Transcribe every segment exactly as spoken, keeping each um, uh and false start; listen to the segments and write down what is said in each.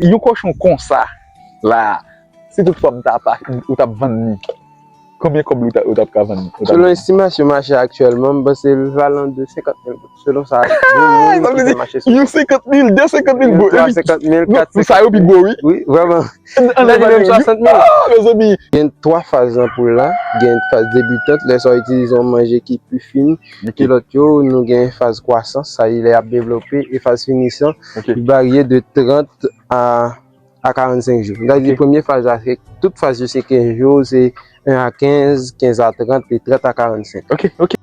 Yon kochon konsa la, si tout fwa m ta pa, ou t ap vann li, konbyen kòb ou t ap ka vann li? Selon estimasyon mache aktyèlman, m panse l valan de senkant mil goud. Selon sa, yon moun ki fè mache sou li. Yon senkant mil, de senkant mil goud. Twa senkant mil, kat senkant mil. Sa yo pi gwo, wi. Wi, vrèman. Ann evalye menm swasann mil. Ah, mezanmi. Gen twa faz nan poul la. Gen faz debitant, lè sa w itilize yon manje ki pi fin ke lòt yo. Nou gen faz kwasans, sa lè y ap devlope, e faz finisan, ki varye de trant a, a karannsenk jou. Sa vle di premye faz la, se, tout faz yo se kenz jou, se en a kenz, kenz a trant, e trant a karannsenk. Ok, ok.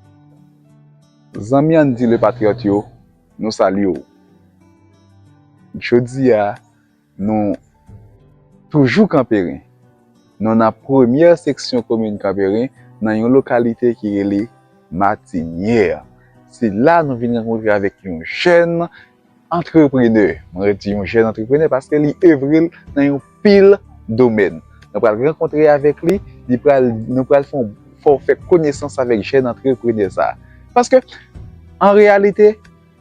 Zanmi Andy Le Patriyòt yo, nou salye w. Jodi a, nou toujou Kanperen. Nou nan premyè seksyon komin Kanperen, nan yon lokalite ki rele Matinyè. Se la nou vin rankontre avèk yon jèn antreprenè. Mwen di yon jèn antreprenè paske li evre l nan yon pil domèn. Nou pral rankontre avèk li, li pral, nou pral fè, fè w fè konesans avèk jèn antreprenè sa a. Paske, an reyalite,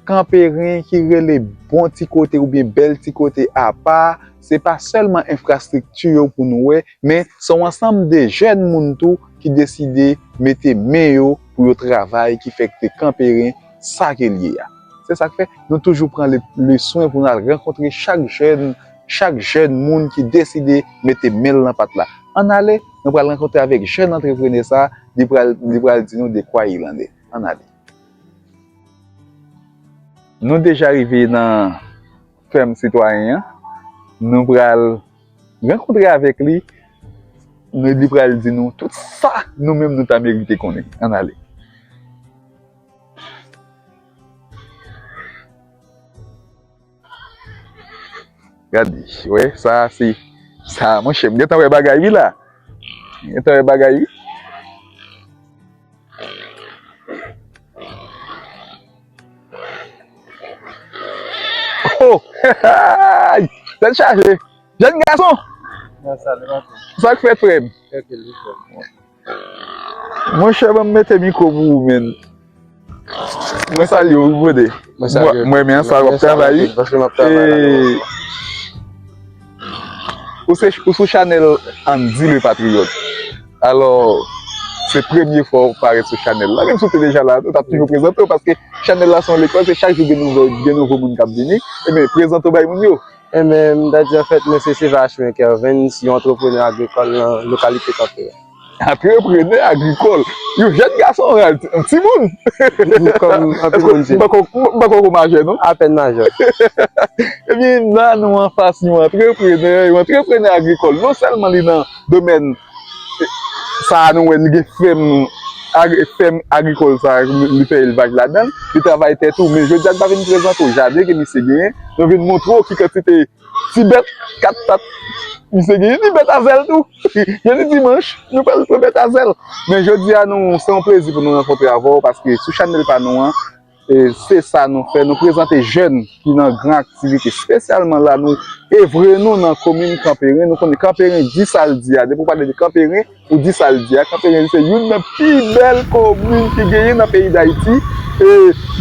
Kanperen ki rele bon ti kote oubyen bèl ti kote apa, se pa sèlman enfrastrikti yo pou nou wè, men se yon ansanm de jèn moun tou ki deside mete men yo pou yo travay, ki fè kite Kanperen sa ke l ye a. Se sa k fè nou toujou pran le, le swen pou n al rankontre chak jèn, chak jèn moun ki deside mete men l nan pat la. Ann ale, nou pral rankontre avèk jèn antreprenè sa, li pral, li pral di nou de quoi il en est. Ann ale. Nou deja rive nan fèm sitwayen an. Nou pral rankontre avèk li. Nou, li pral di nou tout sa nou menm nou ta merite konnen. Ann ale. Gade, wè, sa se, sa, monchè, m gentan wè bagay wi la. M gentan wè bagay wi. Oh! Tèt chaje. Jèn gason! Sa k fèt, frè m? Monchè, ban m mete mikwo pou ou, menn. Mwen salye w, brother. Mwen renmen sa w ap travay, wi. Ou se, ou sou chanèl Andy Le Patriyòt. Alò, se premye fwa w parèt sou chanèl la. Menm si w te deja la, nou t ap toujou prezante w, paske chanèl la se yon lekòl, se chak jou gen nouvo, gen nouvo moun k ap vini. Ebyen, prezante w bay moun yo. Ebyen, m ta di, anfèt, mwen se Sevach Kervens, yon antreprenè agrikòl nan lokalite Kanperen. Antreprenè agrikòl. Yon jèn gason, yon timoun. Kòm anpil moun di. M pako, m pako majè, non? Apèn majè. Ebyen, la, nou anfas yon antreprenè, yon antreprenè agrikòl. Non sèlman li nan domèn sa a, nou wè, li gen fèm, ag-, fèm agrikòl sa a, li fè elvaj ladan l, li travay tè tou. Men jodi a, n pa vin prezante w jaden ke misye genyen, nou vin montre w ki kantite ti bèt kat pat misye genyen, ni bèt a zèl tou. Jodi dimanch, nou pral pran bèt a zèl. Men jodi a, nou, se yon plezi pou nou rankontre avè w, paske sou chanèl pa nou an, e, se sa nou fè. Nou prezante jèn ki nan gran aktivite, espesyalman la, nou evre nou nan komin Kanperen. Nou konnen Kanperen di sa l di a. Depi w pale de Kanperen, ou di sa l di a. Kanperen se youn nan pi bèl komin ki genyen nan peyi Dayiti. E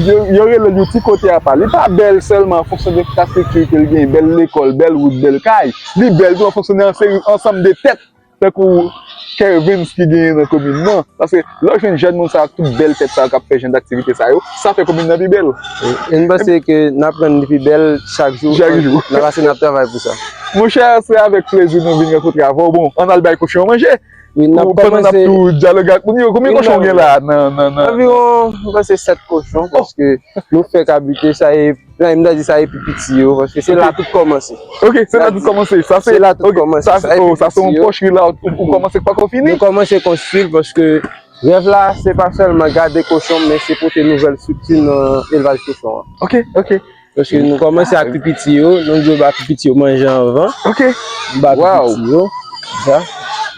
yo, yo rele l yon ti kote apa. Li pa bèl sèlman an fonksyon de enfrastrikti ke l genyen, bèl lekòl, bèl wout, bèl kay. Li bèl tou an fonksyon de yon seri, ansanm de tèt, tankou Kervens ki genyen nan komin nan. Paske lè w jwenn jèn moun sa yo ak tout bèl tèt sa yo k ap fè jan d aktivite sa yo, sa fè komin nan pi bèl. E, e m panse ke n ap rann li pi bèl chak jou. Chak jou. Nan pase n ap travay pou sa. Monchè, se avèk plezi nou vin rankontre avè w. Bon, ann al bay kochon yo manje. Wi, n ap kòmanse. Pandan n ap tou dyaloge ak moun yo, konbyen kochon w gen la nan, nan, nan? Anviwon, m panse sèt kochon, paske nou fè kabite, sa e, m ta di sa e pi piti yo, paske se la tout kòmanse. Ok, se la tout kòmanse. Sa se, se la tout kòmanse. Sa se, oh, sa se yon pòch wi la, ou, ou kòmanse k pako fini? Nou kòmanse konstwi l, paske rèv la, se pa sèlman gade kochon, men se pote nouvèl estrikti nan elvaj kochon an. Ok, ok. Paske nou kòmanse ak pi piti yo, nou dwe ba pi piti yo manje anvan. Ok. Ba pi piti yo, sa.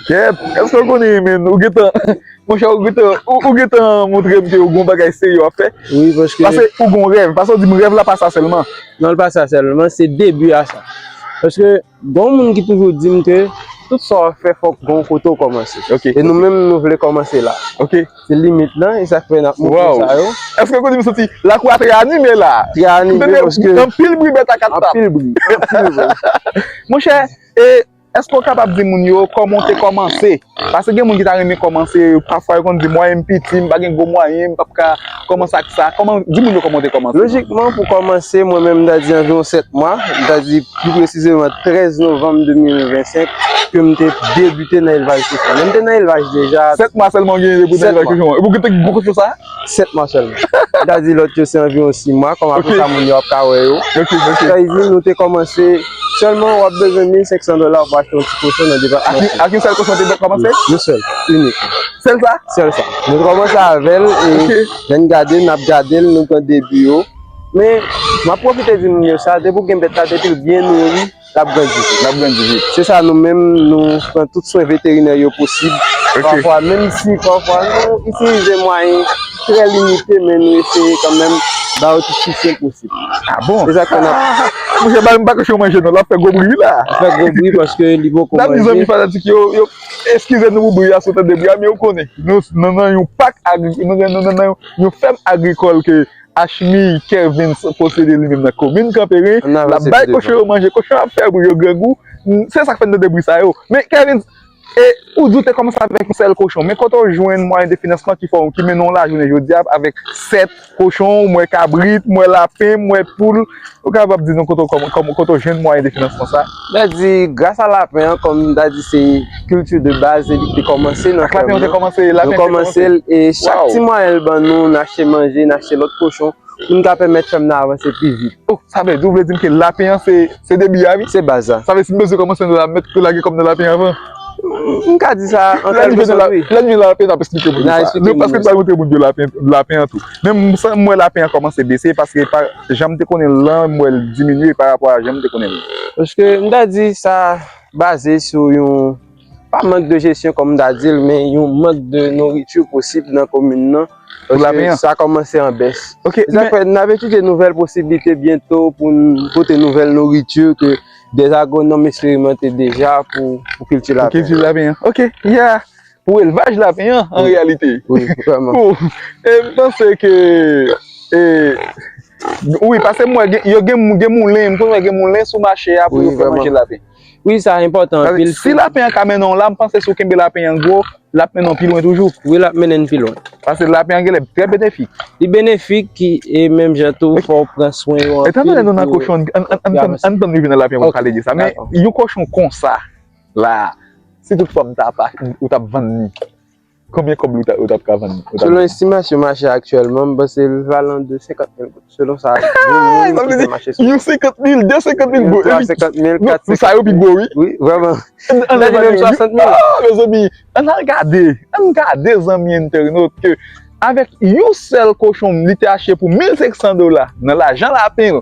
Kèt, èske w konnen, men, ou gentan, monchè, ou gentan, ou, ou gentan montre m ke w gon bagay serye w ap fè? Wi, paske. Paske ou gon rèv, paske w di m rèv la pa sa sèlman. Non, l pa sa sèlman, se debi a sa. Paske gon moun ki toujou di m ke tout sa w ap fè, fòk gen yon kote w kòmanse. Ok, E nou menm, nou vle kòmanse la. Ok. Se limit lan, e sa k fè n ap montre Wow. Sa yo. Èske w di m santi lakou a trè anime la? Trè anime, Tande, paske anpil bri bèt ak ap tap. Anpil bri, anpil bri. Monchè, e èske w kapab di moun yo kòman w te kòmanse? Paske gen moun ki ta renmen kòmanse, pafwa yo konn di, "Mwayen m piti, m pa gen gwo mwayen, m p ap ka kòmanse ak sa." Kòman, di moun yo kòman w te kòmanse? Lojikman, pou kòmanse, mwen menm, m ta di anviwon sèt mwa, m ta di pi presizeman trèz novanm de mil vennsenk, ke m te debite nan elvaj kochon. Men m te nan elvaj deja. Sèt mwa sèlman w genyen pou nan Sèt elvaj mwa. Kochon an. E pou w te gwo kochon sa? Sèt mwa sèlman. M ta di lòt yo se anviwon sis mwa, kòm apre Ok. Sa moun yo ap ka wè yo. Ok, ok. Sa vle di, nou te kòmanse sèlman, w ap bezwen mil senk san dola pou achte yon ti kochon nan depatman. Ak, ak yon sèl kochon te kòmanse? Yon sèl, inik. Sèl sa? Sèl sa. Nou te kòmanse avè l, e Ok. lè n gade, n ap gade l, nou pran debi yo. Men, m ap pwofite di moun yo sa, depi w gen bèt la, depi l byen nouri, l ap grandi vit. L ap grandi vit. Se sa, nou menm, nou pran tout swen veterinè yo posib. Ok. Pafwa, menm si pafwa nou itilize mwayen trè limite, men nou eseye kanmenm ba yo tout soutyen posib. Ah bon? Se sa k fè n ap Monchè, ba m pa kochon manje non, l ap fè gwo bri la. Fè gwo bri paske li poko N ap di zanmi manje. Fanatik yo, yo, eskize nou pou bri a, si w tande bri a, men yo konnen. Nou, nou nan yon pak agri, nou, nou, nou nan yon, yon fèm agrikòl ke Ashmi Kervens posede li menm nan komin Kanperen. Ann L ap avanse bay pi kochon yo manje, kochon yo ap fè bri, yo grangou. Se sa k fè n tande bri sa yo. Men Kervens, e, ou di w te kòmanse avèk yon sèl kochon, men kote w jwenn mwayen de finansman ki fè w, ki mennen w la jounen jodi a avèk sèt kochon, m wè kabrit, m wè lapen, m wè poul. Ou kapab di nou kote w kòm-, kòm-, kote w jwenn mwayen de finansman sa? M ta di, gras a lapen an, kòm m ta di, se kilti de baz, se li ki te kòmanse nan Ak lapen fèm an te nan. kòmanse, Nou lapen an te kòmanse kòmanse. l, e chak Wow. Ti mwayen l ban nou, n achte manje, n achte lòt kochon, pou n ka pèmèt fèm nan avanse pi vit. Oh, sa vle di, ou vle di m ke lapen an se, se debi a, wi? Se baz la. Sa vle si m bezwen kòmanse nan la, mèt ke lage kòm nan lapen avan. M ka di sa an Lè n kèlke vin la, sòt, wi. Lè n vin lapen, n ap esplike moun N a yo sa. esplike Nou, moun paske yo pa montre moun yo lapen, lapen an tou. Men m, sa, m wè lapen an kòmanse bese, paske pa, jan m te konnen l lan, m wè l diminye pa rapò a jan m te konnen l. Paske m ta di sa baze sou yon, pa mank de jesyon kòm m ta di l, men yon mank de nouriti posib nan komin nan. Pou lapen Paske an. Sa kòmanse an bès. Ok, Se sa men, k fè n ap etidye nouvèl posiblite byento pou n pote nouvèl nouriti ke dè agwonòm esperimante deja pou, pou kilti pou lapen. kilti lapen an. Ok, yeah. Pou elvaj lapen an, an Wi. Reyalite. Wi, vrèman. Pou, e, m panse ke, e, wi, paske m wè gen, yo gen, gen moulen, m konn wè gen moulen sou mache a pou Wi, yo fè vrèman. Manje lapen. Wi, sa enpòtan Paske anpil. Si lapen an ka mennen w la, m panse si w kenbe lapen an gwo, l ap mennen w pi lwen toujou. Wi, l ap mennen n pi lwen. Paske lapen an genlè trè benefik. Li benefik e menm jan tou, fò w pran swen yo Etan anpil done nou nan pou kochon, ann, ann, ann, yo ann, ann tann nou vin nan lapen pou Ok, pale de sa. Men dakò. Yon kochon konsa, la, si tout fwa m ta pa, ou t ap vann li, konbyen kòb ou t ap, ou t ap ka vann li? Ou t ap Selon estimasyon mache aktyèlman, m panse l valan de senkant mil goud. Selon sa, Ah, sa vle di, mache sou yon senkant mil, de senkant mil goud. Twa senkant mil, kat Sa yo pi gwo, wi. Wi, vrèman. Ann Ann al al jwenn jwenn swasant mil. Ah, mezanmi, ann al gade, ann gade zanmi entènot ke avèk yon sèl kochon, li te achte pou mil senk san dola nan lajan lapen.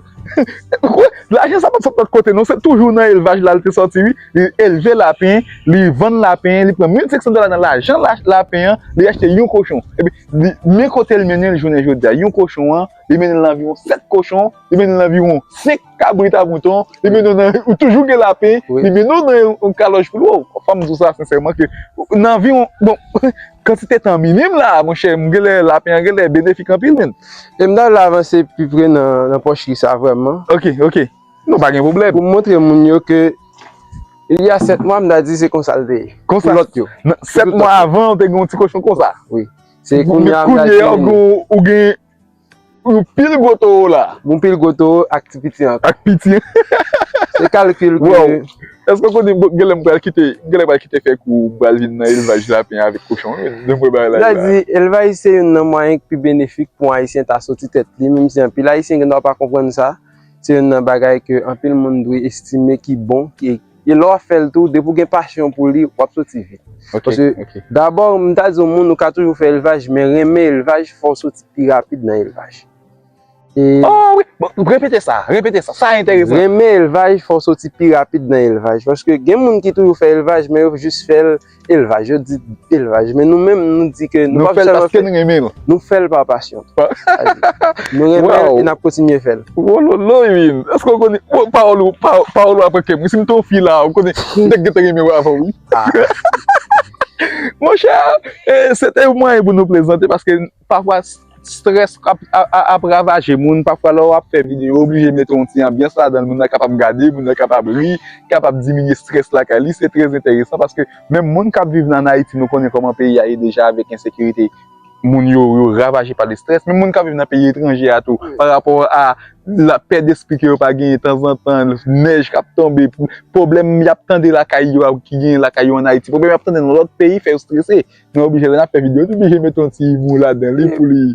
Lajan sa pa t sot lòt kote, non, se toujou nan elvaj la l te sòti, wi. Li elve lapen, li vann lapen, li pran mil senk san dola nan lajan la, lapen an, li achte yon kochon. Epi, li, men kote l mennen l jounen jodi a. Yon kochon an, li mennen l anviwon sèt kochon, li mennen l anviwon senk kabrit a mouton, li mennen w nan, ou toujou gen lapen, Wi. Li mennen w nan yon, yon kalòj pou l. Wow, fò m di w sa sensèman ke nan anviwon, bon, kantite tan minim la, monchè, m genlè lapen an genlè benefik anpil, men. E m ta vle avanse pi pre nan, nan pòchri sa vrèman. Ok, ok. Nou pa gen pwoblèm. Pou m montre moun yo ke il y a sèt mwa, m ta di se konsa l te ye. Konsa. Pou lòt yo. Nan sèt mwa avan, ou te gen yon ti kochon konsa. Wi. Se kounye a m ta di Kounye a, ou gen, ou gen yon pil gwo towo la. Yon pil gwo towo ak ti piti ankò. Ak piti. Se kalkil ke Wow. Èske w konnen, bon, genlè m pral kite, genlè m pral kite fè kou, m pral vin nan elvaj lapen avèk kochon, wi. Depi mwen bagay la. M ta di, elvaj se youn nan mwayen ki pi benefik pou yon Ayisyen ta soti tèt li, menm si anpil Ayisyen gen dwa pa konprann sa. Se youn nan bagay ke anpil moun dwe estime ki bon, ki, e lè w ap fè l tou, depi w gen pasyon pou li, w ap soti vit. Ok, Paske ok. Dabò, m ta di yon moun, ou ka toujou fè elvaj, men renmen elvaj, fò w soti pi rapid nan elvaj. E Oh wi, bon, repete sa, repete sa, sa enteresan. Renmen elvaj, fò w soti pi rapid nan elvaj. Paske gen moun ki toujou fè elvaj, men yo jis fè l elvaj. Yo di elvaj. Men nou menm, nou di ke nou Nou pa fè l sèlman paske fè l, nou renmen l. Nou fè l pa pasyans. Nou renmen Wow. l e n ap kontinye fè l. Wololo, Ewin. Èske w konnen? Bon, pawòl ou, pa- pawòl ou ap pran kè m. Wi, si m te yon fi la, ou konnen, m te gentan renmen w avan, wi. Monchè, e, se te yon mwayen pou nou plezante, paske pafwa, strès ap, ap, ap ravaje moun. Pafwa, lè w ap fè videyo, ou oblije mete yon ti anbyans ladan l, moun nan kapab gade, moun nan kapab ri, kapab diminye strès lakay li. Se trè enteresan, paske menm moun k ap viv nan Ayiti, nou konnen kòman peyi a ye deja avèk ensekirite. Moun yo, yo ravaje pa de strès. Menm moun k ap viv nan peyi etranje a tou, pa rapò a lapè despri ke yo pa genyen tanzantan, nèj k ap tonbe, pwoblèm y ap tande lakay yo a, ki genyen lakay yo ann Ayiti, pwoblèm y ap tande nan lòt peyi fè yo strese. Nou oblije, lè n ap fè videyo, nou oblije mete yon ti imou ladan li pou li,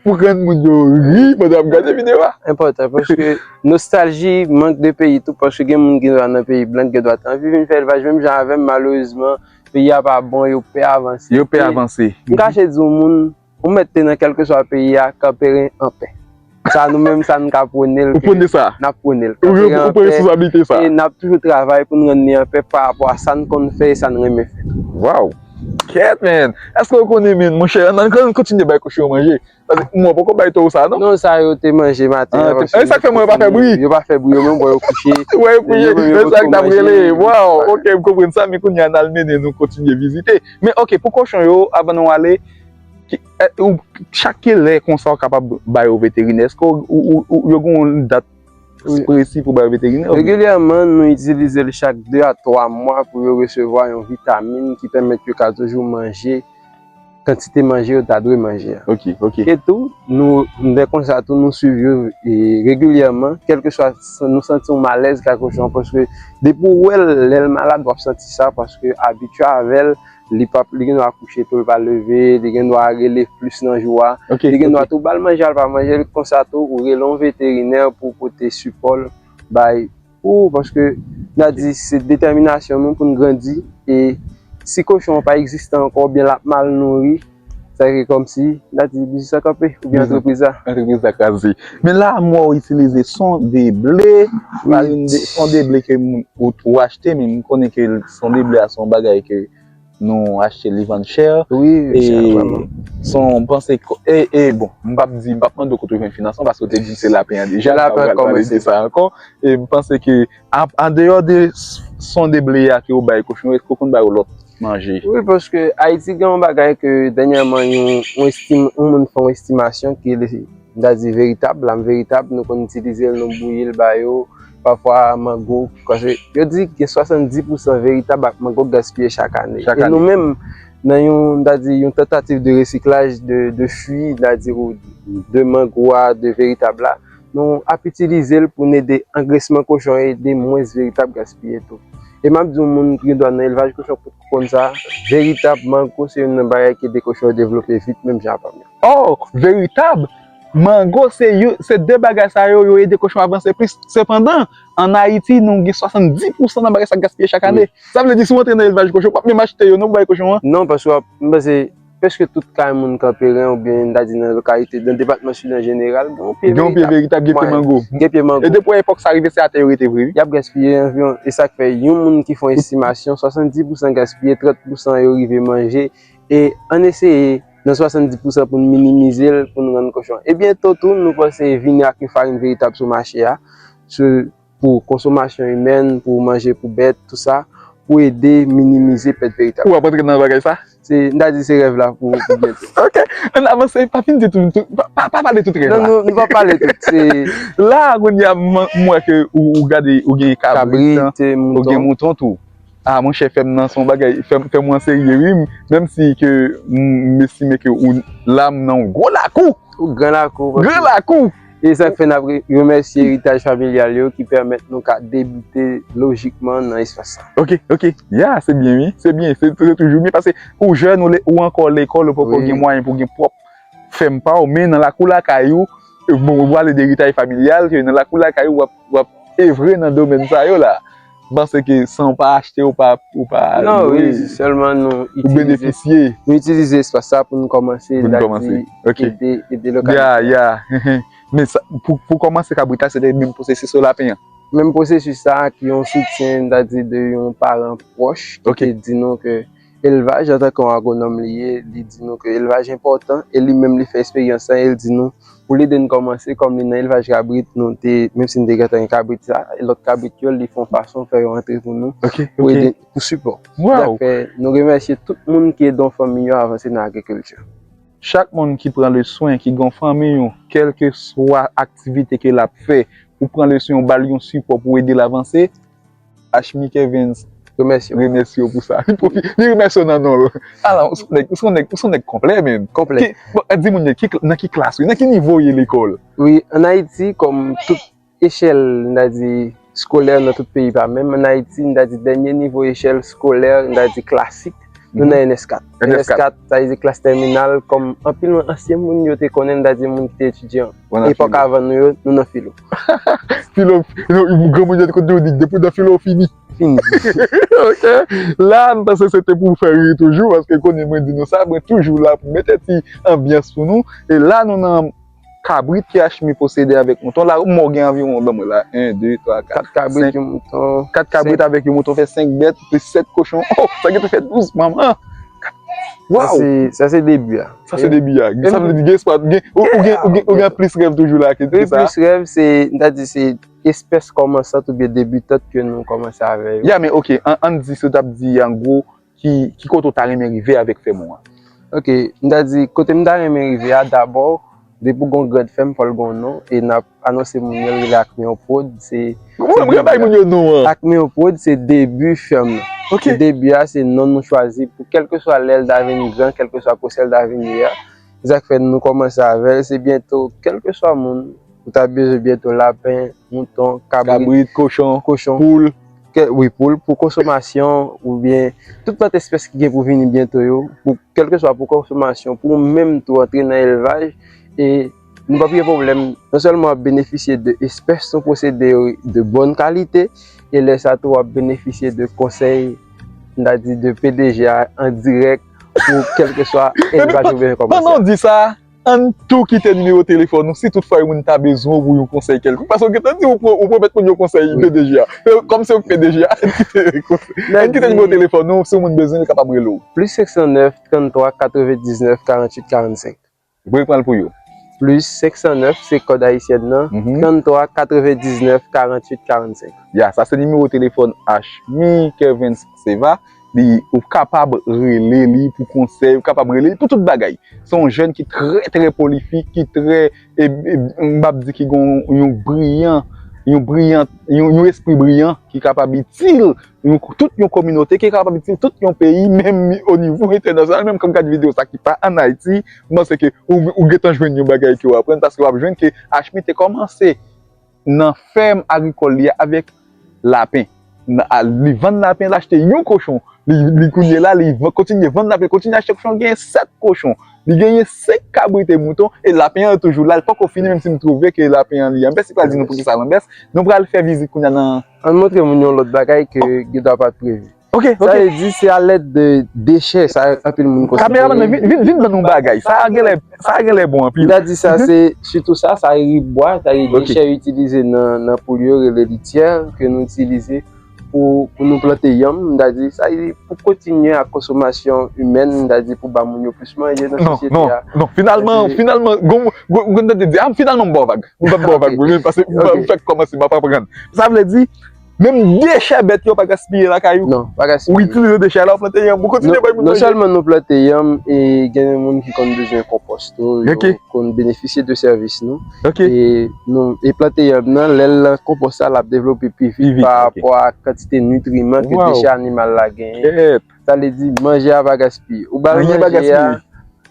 pou rann moun yo ri pandan y ap gade videyo a. Enpòtan, paske nostalji, mank de peyi tou, paske gen moun ki nan peyi blan, gen dwa te anvi vin fè elvaj menm jan avè m, malerezman, peyi a pa bon, yo pè avanse. Yo pè avanse. M kache di yon moun, ou mèt te nan kèlkeswa peyi a, kanpe anpè. Sa nou menm, sa n ka pwone l. Ou pwone sa? N ap pwone l. Ou, ou pran responsablite sa? E n ap toujou travay pou n rann li anpè pa rapò a sa n konn fè e sa n renmen fè. Wow! Kèt, man! Èske w konnen, man, monchè, ann, ann kontinye bay kochon yo manje? Paske mwen poko bay towo sa, non? Non, sa yo te manje maten an. E sa k fè mwen yo pa fè bri? Yo pa fè bri, yo menm, bon, yo kouche. Wè, yo kouche. E sa k t ap rele. Wow, ok, m konprann sa, men kounye a n al mennen nou kontinye vizite. Men ok, pou kochon yo, avan nou ale, ki, e, ou, chak kilè konsa w kapab ba yo veterinè? Èske ou, ou, ou, ou, yo gen yon dat presi pou ba yo veterinè? Regilyèman, nou itilize l chak de a twa mwa pou yo resevwa yon vitamin ki pèmèt yo ka toujou manje kantite manje yo ta dwe manje a. Ok, ok. E tou, nou, lè konsa tou, nou swiv yo e, regilyèman, kèlkeswa sa nou santi yon malèz kay kochon an, paske depi w wè l, lè l malad, w ap santi sa, paske abitye avè l, li p ap, li gen dwa kouche tou, l pa leve, li gen dwa rele plis nan jou a, Ok, li gen dwa ok. tou ba l manje a, l pa manje, konsa tou, ou rele yon veterinè pou pote sipò l bay ou, paske n a di se detèminasyon nou pou n grandi, e si kochon an pa egziste ankò, oubyen l ap mal nouri, sa vle di kòmsi, n a di biznis la kanpe, oubyen Biznis. Antrepriz la. Antrepriz la kraze. Men la, m wè w itilize son de ble, pa youn de, son de ble ke moun, ou, ou achte, men m konnen ke son de ble a se yon bagay ke nou achte li vann chè. Wi, E chè, vrèman. Son panse ko-, e, e bon, m p ap di, m p ap mande w kote w jwenn finans lan, paske w te di se lapen an deja, Se lapen an kòmanse. De sa ankò. E m panse ke, a, andeyò de s-, son de ble a ke w bay kochon yo, èske w konn ba yo lòt manje? Wi, paske Ayiti gen yon bagay ke dènyèman yon, yon estim-, yon moun fè yon estimasyon ki rele, m ta di veritab, lam veritab, nou konn itilize l, nou bouyi l ba yo, pafwa mango, paske yo di gen swasanndis pousan veritab ak mango k gaspiye chak ane. Chak E ane. Nou menm, nan yon, m ta di, yon tantativ de resiklaj de, de fwi, m ta di, ou de mango a, de veritab la, nou ap itilize l pou n ede angresman kochon, ede mwens veritab gaspiye tou. E m ap di yon moun ki gen dwa nan elvaj kochon pou konn sa, veritab, mango se youn nan bagay ki ede kochon yo devlope vit, menm jan ak pam yo. Oh, veritab! Mango se yo, se de bagay sa yo, yo ede kochon avanse plis. Sepandan, ann Ayiti, nou gen swasanndis pousan nan bagay sa k gaspiye chak ane. Sa vle di, si w antre nan elvaj kochon, w p ap menm achte yo non pou bay kochon an. Non, paske w ap, m panse, prèske tout kay moun Kanperen oubyen, m ta di, nan lokalite, nan depatman Sid an jeneral, gen yon pye Gen yon pye veritab, gen pye mango. Gen pye mango. E depi epòk sa rive, se atè yo rete vre, wi. Y ap gaspiye anviwon, e sa k fè yon moun ki fè yon estimasyon, swasanndis pousan gaspiye, trant pousan yo rive manje, e ann eseye, nan swasanndis pousan pou n minimize l, pou n rann kochon. E byento tou, nou panse vini ak yon farin veritab sou mache a, sou, pou konsomasyon imèn, pou manje pou bèt, tou sa, pou ede minimize pèt veritab. Ou ap antre nan bagay sa? Se, m ta di se rèv la pou, pou byento. Ok, ann avanse, pa fin di tout, tout, pa, pa, pa pale tout rèv Non, la. Nou, nou pa pale tout. Se La, kounye a, m, m wè ke ou, ou gade, ou gen kabrit, kabrit, e, ou gen mouton. Mouton tou. Ah, monchè, fè m nan se yon bagay, fè m, fè m an serye, wi. Menm si ke m, m estime ke ou, la, m nan yon gwo lakou. Ou gran lakou. Gran lakou! E sa k fè n ap re-, remèsye eritaj familyal yo ki pèmèt nou ka debite lojikman nan espas sa. Ok, ok. Ya, se byen, wi. Se byen. Se, se toujou byen. Paske ou jèn, ou, le, ou ankò lekòl, ou poko Wi. Gen mwayen pou gen pwòp fèm pa w, men nan lakou lakay ou, bon, ou pale de eritaj familyal, ke nan lakou lakay ou, w ap, w ap evre nan domèn sa yo la. M panse ke san w pa achte, ou pa, ou pa Non, lwe, wi, sèlman nou ou itilize, benefisye. Nou itilize espas sa pou nou kòmanse, Pou nou dati, kòmanse. Ok. Ede, ede lokal. Ya, ya. Men sa, pou, pou kòmanse kabrit la, se te menm pwosesis sou lapen an. Menm pwosesis sa ak yon soutyen, sètadi de yon paran pwòch, ki te di nou ke elvaj, antanke yon agwonòm li ye, li di nou ke elvaj enpòtan, e li menm li fè eksperyans lan, e li di nou, pou l ede n kòmanse, kòm li nan elvaj kabrit, nou te, menm si n te gentan gen kabrit sa, e lòt kabrit yo, li fè yon fason fè yo antre pou nou, pou ede, pou sipò. Sa k fè, nou remèsye tout moun ki ede yon fanmi yo avanse nan agrikilti. Chak moun ki pran le swen, ki gen yon fanmi, kèlkeswa aktivite ke l ap fè, ou pran le swen, ou ba l yon sipò pou ede l avanse, Ashmi Kervens remèsye w pou sa. Li pwofi-, li remèsye w nan non l. Ala, ou se yon nèg, ou se yon nèg, ou se yon nèg konplè, menm. Konplè. Ki, bon, di moun yo, ki, nan ki klas ou ye, nan ki nivo w ye lekòl? Wi, ann Ayiti, kòm tout echèl, n ta di, eskolè nan tout peyi pa menm. Ann Ayiti, n ta di, dènye nivo echèl eskolè, n ta di, klasik, nou nan N S kat. N S kat, sa vle di klas tèminal, kòm anpil ansyen moun yo te konnen, n ta di, moun ki te etidyan. Epòk avan nou yo, nou nan filo. Filo, nou, granmoun yo te konn toujou di, depi w nan filo, w fini. Fini. Ok. La, m panse se te pou fè ri toujou, paske konnen mwen di nou sa, mwen toujou la pou mete ti anbyans pou nou. E la, nou nan kabrit ke Ashmi posede avèk mouton. La, mwen gen anviwon, ban mwen la, en, de, twa, kat, kat kabrit, senk, yon mouton. Kat kabrit avèk yon mouton fè senk bèt, plis sèt kochon. Oh, sa gentan fè douz, manman. Sa se, sa se debi a. Sa se debi a. Sa vle di gen espwa, gen, ou, ou gen, ou gen, ou gen plis rèv toujou la ke sa. Wi, plis rèv, se, m ta di se espès kòmansant oubyen debitant ke nou kòmanse avè yo. Ya, men ok, ann, ann di sa w t ap di an gwo, ki, ki kote w ta renmen rive avèk fèm ou an? Ok, m ta di, kote m ta renmen rive a, dabò, depi w gen yon grand fèm, fò l gen yon non, e n ap anonse moun yo, l rele Acmeo Prod, se, se debi a. Mwen, mwen bay moun yo non an. Acmeo Prod, se debi fèm nan. Ok. Se debi a, se non nou chwazi pou kèlkeswa lè l ta vin gran, kèlkeswa kote l ta vin ye a. Se sa k fè nou kòmanse avè l, se byento, kèlkeswa moun, ou ta bezwen byento lapen, mouton, kabrit, kabrit, kochon, kochon, poul. Kè, wi, poul, pou konsomasyon, oubyen tout lòt espès ki gen pou vini byento yo, pou, kèlkeswa pou konsomasyon, pou ou menm tou antre nan elvaj, e nou p ap gen pwoblèm, non sèlman w ap benefisye de espès nou posede yo de bòn kalite, e lè sa tou w ap benefisye de konsèy, m ta di, de P D G a an dirèk, pou kèlkeswa elvaj ou bezwen kòmanse. Pandan w di sa, ann tou kite nimewo telefòn ou, si toutfwa yon moun ta bezwen w pou yon konsèy kèlkonk. Paske w gentan di ou pwo-, ou pwomèt moun yo konsèy P D G a. Kòm se ou P D G a, ann kite konsèy. Ann kite nimewo telefòn ou, si yon moun bezwen, yo kapab rele w. Plis senk san nèf, tranntwa, katrevendiznèf, karanntuit, karannsenk. Reprann l pou yo. Plis senk san nèf, se kòd ayisyèn nan, tranntwa, katrevendiznèf, karanntuit, karannsenk. Ya, sa se nimewo telefòn Ashmi Kervens Seva. Li, ou kapab rele li pou konsèy, ou kapab rele li pou tout bagay. Se yon jèn ki trè, trè pwolifik, ki trè, e, e, m p ap di ki gen yon, yon briyan, yon briyan, yon, yon espri briyan ki kapab itil yon, tout yon kominote, ki kapab itil tout yon peyi, menm o nivo entènasyonal, menm kan m gade videyo sa ki pa ann Ayiti, m panse ke ou, ou gentan jwenn yon bagay ke w aprann, paske w ap jwenn ke Ashmi te kòmanse nan fèm agrikòl li a avèk lapen. Nan, a, li vann lapen, l achte yon kochon. Li, li kounye la, li van-, kontinye vann lapen, kontinye achte kochon, li genyen sèt kochon. Li genyen senk kabrit e mouton, e lapen an toujou la, li poko fini, menm si m twouve ke lapen an li anbès, li pral di nou poukisa l anbès. Nou pral fè vizit kounye a nan. Ann montre moun yon lòt bagay ke Guido pa t previ. Ok, ok. Sa vle di se a lèd de dechè, sa anpil moun konsidere. Kameramann nan, vin, vin, vin ban nou bagay. Sa a genlè, sa a genlè bon anpil. M ta di sa, se sitou sa, sa ribwa, sa e dechè yo itilize nan, nan poul yo, rele lityè, ke nou itilize pou, pou nou plante yanm, m ta di, sa e pou kontinye ak konsomasyon imèn, m ta di, pou ba moun yo plis manje nan sosyete a. Non, non, non, finalman, finalman, gon, gon, gon tande di, ah, finalman, m ba w vag. M p ap ba w vag, wi, paske m fèk kòmanse, m ap aprann. Sa vle di, menm dechè bèt yo pa gaspiye lakay ou. Non, pa gaspiye. Ou itilize dechè la, ou plante yanm, ou kontinye bay moun manje. Non sèlman nou plante yanm, e gen moun ki konn bezwen konpòs tou, yo konn benefisye de sèvis nou. Ok. E nou, e plante yanm nan, lè l nan konpòs la, l ap devlope pi vit pa rapò a kantite nitriman ke dechè animal la genyen. Sa vle di, manje a pa gaspiye. Ou ba l manje a,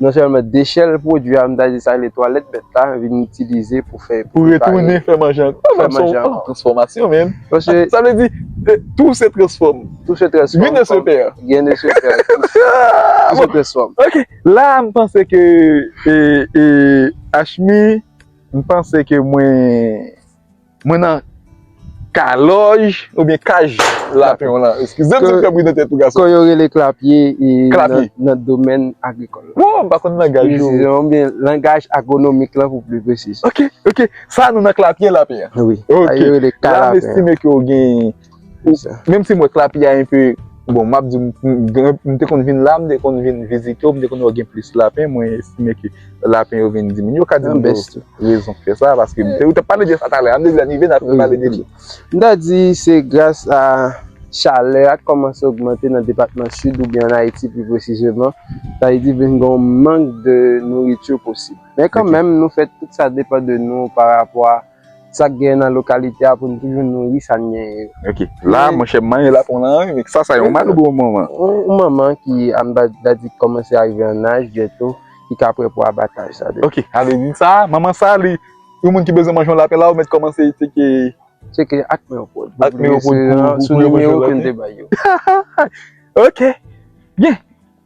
non sèlman dechè l pwodui a, m ta di sa rele twalèt bèt la, vin itilize pou fè, pou retounen fè manje ankò. Fè manje ankò. Transfòmasyon, menm. Sa vle di, eh, tout se transfòm. Tout se transfòm. Rien ne se perd. Rien ne se perd. Tout se transfòm. Ok, la, m panse ke, eh, eh, Ashmi, m panse ke mwen, mwen nan kalòj oubyen kaj lapen w lan. Eskize m si m fè bri nan tèt ou, gason. Ke yo rele klapye e nan, nan domèn agrikòl. Wo, m pa konn langaj yo. Presizyon, oubyen langaj agwonomik lan pou pli presiz. Ok, ok. Sa nou nan klapye lapen an. Wi. Ok. Sa yo rele kaj lapen an. La, m estime ke w gen, menm si m wè klapye a enpe, bon, m ap di, m, m, m te konn vin la, m te konn vin vizite w, m te konn wè w gen plis lapen, mwen estime ke lapen yo vin diminye. Yo ka di m rezon ki fè sa, paske m te, ou t ap pale de sa talè a, m te di annive n ap pale de li. M ta di se gras a chalè a k kòmanse ogmante nan depatman Sid oubyen ann Ayiti pli presizeman. Sa vle di vin gen yon mank de nouriti posib. Men kanmenm, nou fè tout sa depann de nou pa rapò a sa k genyen nan lokalite a pou n toujou nouri sa n genyen yo. Ok. La, monchè, m manyen lapen w lan, wi, men sa, sa yon mal oubyen yon manman? Yon, yon manman ki, a m ta, ta di, kòmanse arive an aj byento, ki ka prè pou abataj sa deja. Ok, sa vle di sa, manman sa, li, yon moun ki bezwen manje yon lapen la, ou mèt kòmanse tcheke. Tcheke ak Meyopod. Ak Meyopod pou, pou, pou yo manje yon lapen. Sou nimewo ke m te bay yo. Ok. Byen.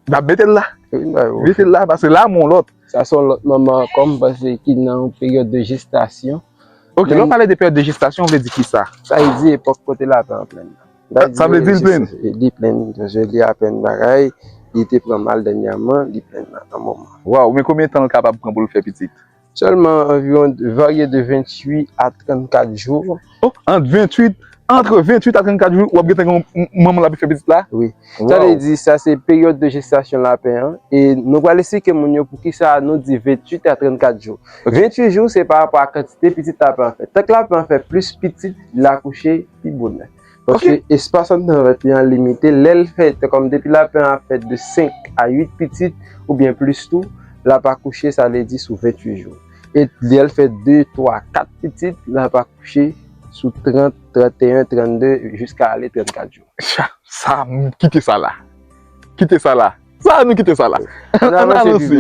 N ap mete l la. Wi, n bay yo. Mete l la, paske la, m yon lòt. Sa se yon lòt manman ankò, m panse ki nan yon peryòd de jestasyon. Ok, lè w pale de peryòd de jestasyon, vle di ki sa? Sa vle di epòk kote lapen an plenn. Sa vle di l plenn? Li plenn, paske li apèn bagay, li te pran mal dènyèman, li plenn nan, nan moman. Waw, men konbyen tan l kapab pran pou l fè pitit? Sèlman anviwon varye de venntuit a trannkat jou. Oh, ant venntuit, ant venntuit a trannkat jou, w ap gentan gen yon m-, manman l ap fè pitit la? Wi. Sa vle di, sa se peryòd de jestasyon lapen an. E nou pral esplike moun yo poukisa nou di venntuit a trannkat jou. Ok. Venntuit jou, se pa rapò a kantite pitit lapen an fè. Tank lapen an fè plis pitit, l akouche pi bonè. Paske espas anndan vant li an limite. Lè l fè, tankou depi lapen an ap fè de senk a uit pitit, oubyen plis tou, l ap akouche, sa vle di sou venntuit jou. E lè l fè de, twa, kat pitit, l ap akouche sou trant, tranteyen, trannde, jiska ale trannkat jou. Sa, sa, kite sa la. Kite sa la. Sa, nou kite sa la. Ann avanse.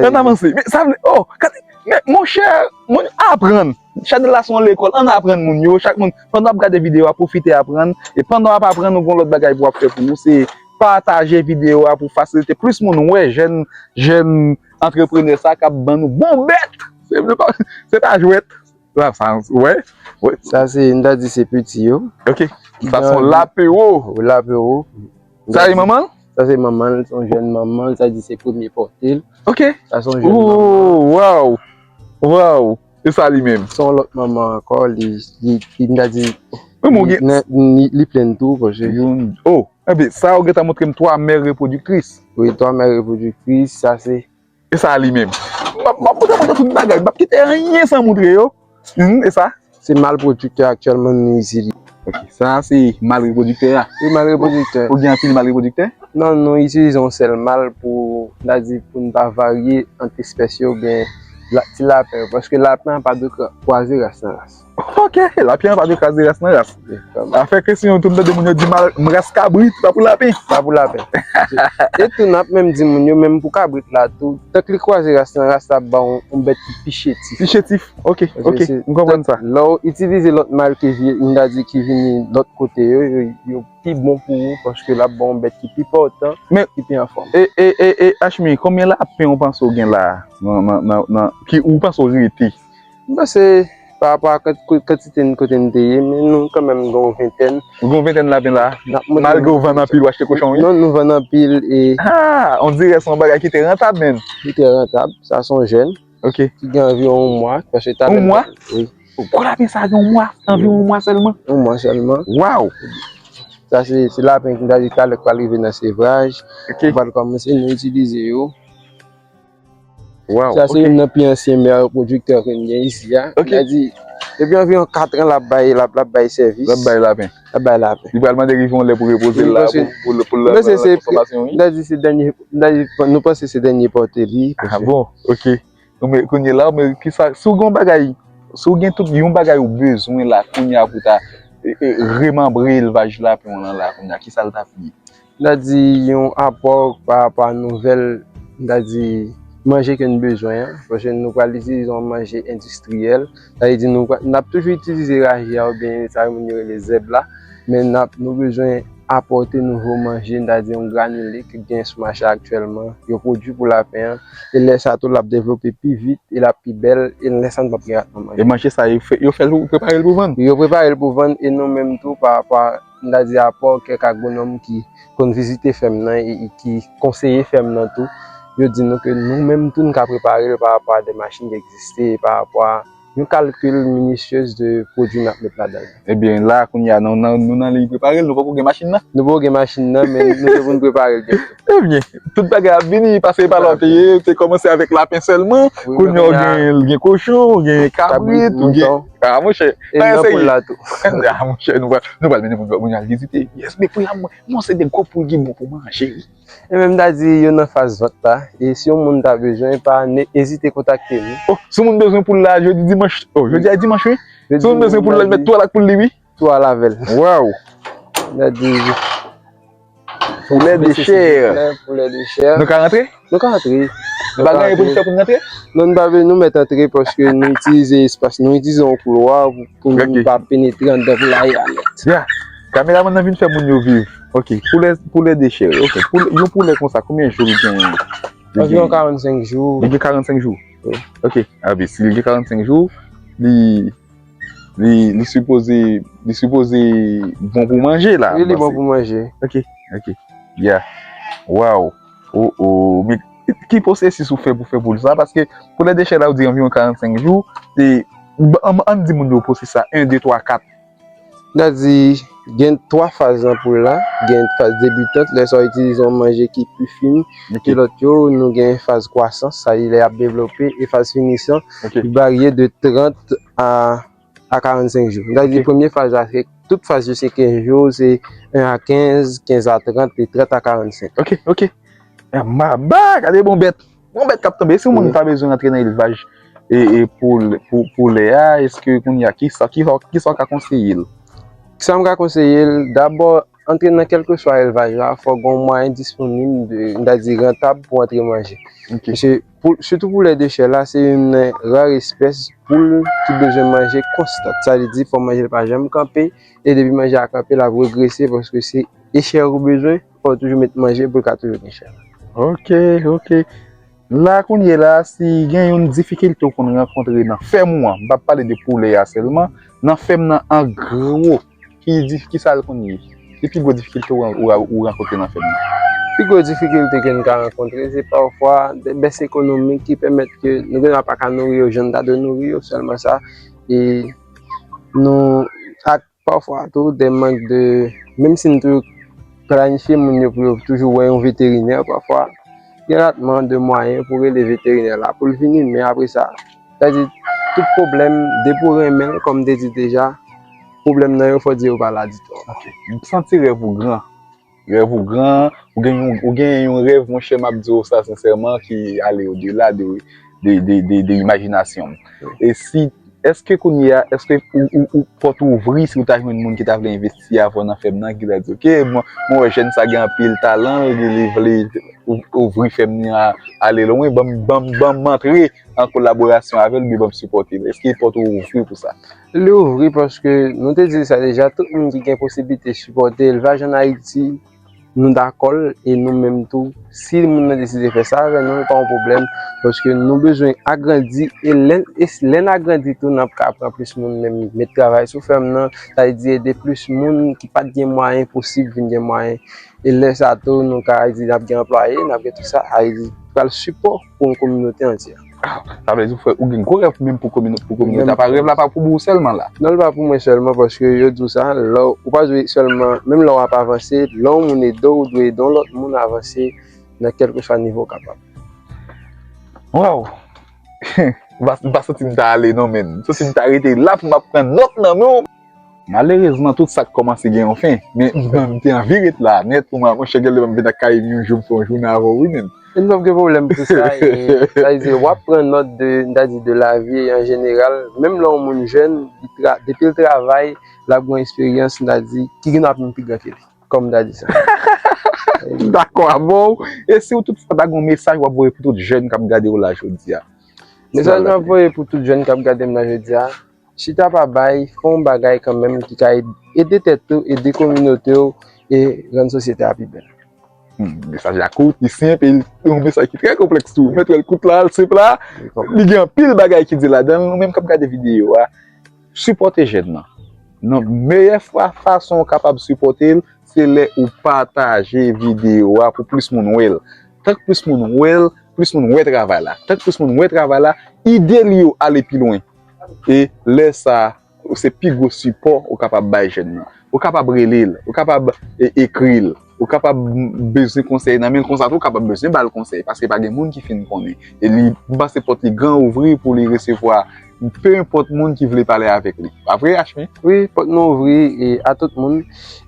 Ann avanse. Men sa vle, oh, gade, men, monchè, moun aprann. Chanèl la se yon lekòl, ann aprann moun yo. Chak moun, pandan w ap gade videyo a, pwofite aprann. E pandan w ap aprann, ou gen yon lòt bagay pou w ap fè pou ou, se pataje videyo a pou fasilite plis moun wè jèn, jèn antreprenè sa k ap ban nou bon bèt. Se, se pa, se pa jwèt. Sa, sa, wè, wè. Sa se, m ta di se piti yo. Ok. Sa se yon lapewo. Lapewo. Sa e manman l? Sa se manman l, se yon jèn manman l, sa di se premye pòte l. Ok. Sa se yon jèn manman. Oh, waw. Waw. E sa li menm? Se yon lòt manman ankò, li, li, li, m ta di, li, li plenn tou, paske. Youn, oh, enben, sa ou gentan montre m twa mè repwodiktris. Wi, twa mè repwodiktris, sa se E sa li menm. M ap, m ap montre, montre tout bagay. M p ap kite anyen san montre yo. Hmm, e sa? Se mal pwodiktè aktyèlman nou itilize. Ok, sa se mal repwodiktè a. Wi, mal repwodiktè. Ou gen anpil mal repwodiktè? Non, nou itilize yon sèl mal pou, n a di, pou n pa varye ant espès yo, gen la, ti lapen yo. Paske lapen an pa dwe kwa-, kwaze ras nan ras. Ok, lapen an pa dwe kwaze ras nan ras. Afè kesyon tou, m tande moun yo di mal, m ras kabrit, pa pou lapen. Pa pou lapen. E tou, n ap menm di moun yo, menm pou kabrit la tou, tank li kwaze ras nan ras, l ap ba w yon, yon bèt ki pi chétif. Pi chétif, ok, ok, m konprann sa. Lè w itilize lòt mal ki vye, m ta di ki vini lòt kote yo, yo, yo pi bon pou ou, paske l ap ba w yon bèt ki pi pòtan, ki pi anfòm. E, e, e, e, Ashmi, konbyen lapen ou panse w gen la, nan, nan, nan, nan, ki ou panse w rete? M panse, pa rapò a kant-, kantite n kote n te ye, men nou kanmenm gen yon ventèn. Ou gen yon ventèn lapen la? Malgre w vann anpil, w achte kochon, wi? Non, nou vann anpil e. Ah, on dirè se yon bagay ki te rantab, menm. Ki te rantab, sa se yon jèn. Ok. Ki gen anviwon yon mwa, paske talè. Yon mwa? Wi. Gwo lapen sa gen yon mwa, anviwon yon mwa sèlman? Yon mwa sèlman. Waw! Sa se, se lapen ki, m ta di, talè k pral rive nan sevraj. Ok. Ou pral kòmanse, nou itilize yo. Waw, sa se youn nan pi ansyen mè repwodiktè ke n gen isi a. Ok. Sa di, depi anviwon kat an, l ap bay, l ap, l ap bay sèvis. L ap bay lapen. L ap bay lapen. Li pral mande rive yon lè pou repoze l la, pou, pou, pou l nan konsòmasyon, wi. M ta di se dènye, m ta di, nou panse se dènye pòte li. Ah bon, ok. Ou men, kounye la, ou men, kisa, si w gen yon bagay, si w gen tout yon bagay ou bezwen la, kounye a pou ta, e, e, remanbre elvaj lapen w lan la, kounye a, kisa l t ap ye? M ta di yon apò pa rapò a nouvèl, m ta di manje ke n bezwen an, paske nou pral itilize yon manje endistriyèl. Sa vle di nou pra-, n ap toujou itilize raje a oubyen sa moun yo rele zèb la, men n ap, nou bezwen apòte nouvo manje, n ta di yon granile ki gen sou mache aktyèlman, yo pwodui pou lapen an, e lè sa tou l ap devlope pi vit, e l ap pi bèl, e lè sa nou p ap gen rat nan manje. E manje sa, yo fè, yo fè l, yo prepare l pou vann? Yo prepare l pou vann, e nou menm tou, pa rapò a, n ta di, apò kèk agwonòm ki konn vizite fèm nan e, e ki konseye fèm nan tou, yo di nou ke nou menm tou, n ka prepare l pa rapò a de machin ki egziste, pa rapò a yon kalkil minisyez de pwodui n ap met ladan l. Ebyen, la, kounye a, nou, nou, nou nan liy prepare l, nou poko gen machin nan? Nou poko gen machin nan, men nou gen pou n prepare l byento. Ebyen, tout bagay ap vini, pase pa la w te ye, ou te kòmanse avèk lapen sèlman, kounye a w gen, gen kochon, ou gen kabrit, ou gen, mouton. Ah, monchè, e nan poul la tou. Ah, monchè, nou pral, nou pral mennen moun, moun al vizite. Yes, men pou la, mwen, mwen se de gwo poul ki bon pou manje, wi. E menm ta di yo nan faz vant la. E si yon moun ta bezwen, pa ne ezite kontakte nou. Oh, si yon moun bezwen poul la, jodi dimanch. Oh, jodi a dimanch, wi. Si yon moun bezwen poul la, l mèt tou al ak poul li, wi. Tou al avè l. Waw. Ta di, poulè de chè. Poulè de chè. Nou ka rantre? Nou ka rantre. Nou pa gen anyen pou nou fè pou nou rantre? Non, nou pa vle nou mèt antre paske nou itilize espas, nou itilize yon koulwa pou, pou nou pa penetre anndan poulaye a nèt. Ya. Kameramann nan vin fè moun yo viv. Ok, poulè, poulè de chè. Ok, poulè, yon poulè konsa, konbyen jou li gen? Anviwon karannsenk jou. Li gen karannsenk jou? Wi. Ok, a, ben, si li gen karannsenk jou, li, li, li sipoze, li sipoze bon pou manje la. Wi, li bon pou manje. Ok, ok. Ya. Waw. Oh, oh. Men ki pwosesis ou fè pou fè poul sa? Paske poulè de chè la, ou di anviwon karannsenk jou. E, ann, ann di moun yo pwosesis sa, en, de, twa, kat. N ta di, gen twa faz nan poul la. Gen faz debitant, lè sa w itilize yon manje ki pi fin ke lòt yo. Nou gen faz kwasans, sa di lè y ap devlope, e faz finisan, li varye de trant a, a karannsenk jou. N ta di, premye faz la, se, tout faz yo se kenz jou, se en a kenz, kenz a trant, e trant a karannsenk. Ok, ok. Maba, gade bon bèt. Bon bèt k ap tonbe. Si yon moun ta bezwen rantre nan elvaj e, e pou, pou, poulè a, èske kounye a, kisa, kisa, kisa w ka konseye l? Sa m ka konseye l, dabò, antre nan kèlkeswa elvaj la, fò gen yon mwayen disponib, de, m ta di rantab pou antre manje. Ok. Paske pou, sitou poulè de chè la, se youn nan ra espès poul ki bezwen manje konstan. Sa vle di, fò manje l pa janm kanpe, e depi manje a kanpe, l ap regrese paske se e chè ou bezwen, fò w toujou met manje pou l ka toujou gen chè. Ok, ok. La, kounye la, si gen yon difikilte w konn rankontre nan fèm ou an, m p ap pale de poulè a sèlman, nan fèm nan an gwo, ki dif-, kisa l konn ye? Ki pi gwo difikilte ou, ou, ou rankontre nan fèm nan? Pi gwo difikilte ke n ka rankontre, se pafwa de bès ekonomik ki pèmèt ke nou gen dwa pa ka nouri yo jan n ta dwe nouri yo, sèlman sa, e nou, ak pafwa tou, de mank de, menm si n toujou planifye moun yo pou yo toujou wè yon veterinè, pafwa, gen ratman de mwayen pou rele veterinè la, pou l vini, men apre sa, sa di, tout pwoblèm, depi w renmen l, kòm m te di deja, pwoblèm nan yo, fò di yo pa la ditou. Ok. M santi rèv ou gran. Rèv ou gran, ou gen yon, ou gen yon rèv, monchè, m ap di w sa sensèman, ki ale odela de, de, de, de, de imajinasyon m. E si, èske kounye a, èske ou, ou, ou pòt ou ouvri si w ta jwenn moun ki ta vle envesti avè w nan fèm nan, ki ta di, "Ok, mwen, mwen wè jèn sa gen anpil talan, li, li vle ou-, ouvri fèm nan ale lwen, ban m, ban m, ban m antre an kolaborasyon avè l, oubyen ban m sipòte l." Èske pòt ou ouvri pou sa? Li ouvri paske nou te di l sa deja, tout moun ki gen posiblite sipòte elvaj ann Ayiti, nou dakò l, e nou menm tou, si moun nan deside fè sa avè nou, pa yon pwoblèm, paske nou bezwen agrandi, e lè, e lè n agrandi tou, n ap ka pran plis moun menm met travay sou fèm nan, sa vle di ede plis moun ki pa t gen mwayen posib vin gen mwayen. E lè sa tou, nou ka di n ap gen anplwaye, n ap gen tout sa, sa vle di pral sipò pou yon kominote antyè. Ah, sa vle di, frè, ou gen gwo rèv menm pou komino-, pou kominote a. Pa, rèv la pa pou ou sèlman la. Non, li pa pou mwen sèlman, paske yo di w sa, lè w, ou pa dwe sèlman, menm lè w ap avanse, lè yon moun ede w, ou dwe ede yon lòt moun avanse nan kèlkeswa nivo w kapab. Waw! M pa, m pa santi m ta ale non, menn. M santi m ta rete la pou m ap pran nòt nan men w. Malerezman, tout sa k kòmanse gen yon fen, men m te anvi ret la nèt pou mwen, monchè, gen lè m vin ak kay m yon jou, m fè yon jounen avè w, wi, menn. E n p ap gen pwoblèm pou sa, e, sa vle di, w ap pran nòt de, m ta di, de lavi an jeneral, menm lè yon moun jèn, li tra-, depi l travay, l ap gen yon eksperyans, m ta di, ki gen dwa ap vin pi gran ke li, kòm m ta di sa. M dakò avè w. E si w toutfwa ta gen yon mesaj w ap voye pou tout jèn k ap gade w la jodi a? Mesaj m ap voye pou tout jèn k ap gade m la jodi a, chita pa bay, fè yon bagay kanmenm ki ka ed-, ede tèt ou, ede kominote w, e rann sosyete a pi bèl. Hmm, mesaj la kout, li senp, e yon mesaj ki trè konplèks tou. Mèt wè l kout la, l senp la, li gen anpil bagay ki di ladan l. Nou menm k ap gade videyo a, sipòte jèn nan. Nan meyè fa- fason ou kapab sipòte l, se lè ou pataje videyo a pou plis moun wè l. Tank plis moun wè l, plis moun wè travay la. Tank plis moun wè travay la, ide li yo ale pi lwen. E lè sa, se pi gwo sipò ou kapab bay jèn nan. Ou kapab rele l, ou kapab e, ekri l, ou kapab bezwen konsèy nan men l konsa tou, ou kapab bezwen ba l konsèy, paske pa gen moun ki fin konnen. E li, m panse pòt li gran ouvri pou li resevwa pe enpòt moun ki vle pale avèk li. Pa vre, Ashmi? Wi, pòt nou ouvri e, a tout moun.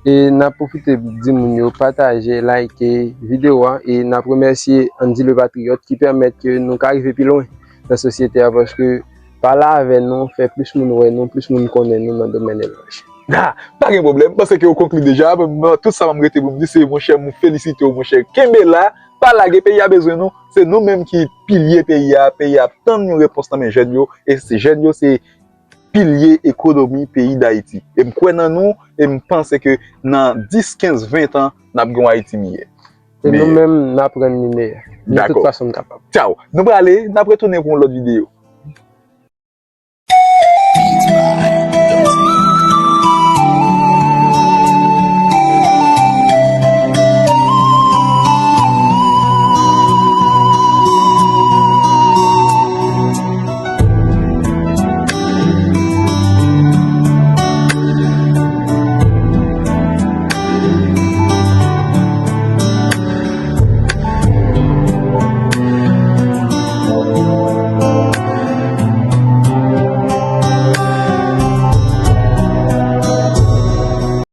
E n ap pwofite di moun yo pataje, like videyo a e n ap remèsye Andy le Patriyòt ki pèmèt ke nou ka rive pi lwen nan sosyete a, paske pale avè nou, fè plis moun wè nou, plis moun konnen nou nan domèn elvaj. Ah, pa gen pwoblèm, m panse ke ou konkli deja. Mwen, tout sa m rete pou m di, se monchè, m felisite w, monchè. Kenbe la, pa lage, peyi a bezwen nou. Se nou menm ki pilye peyi a. Peyi a ap tann yon repons nan men jèn yo. E se jèn yo, se pilye ekonomi peyi Dayiti. E m kwè nan nou, e m panse ke nan dis, kenz, ven tan, n ap gen yon Ayiti miyè. E nou menm, n ap rann li meyè. De tout fason, n kapab. Tchaw. Nou prale, n ap retounen pou yon lòt videyo.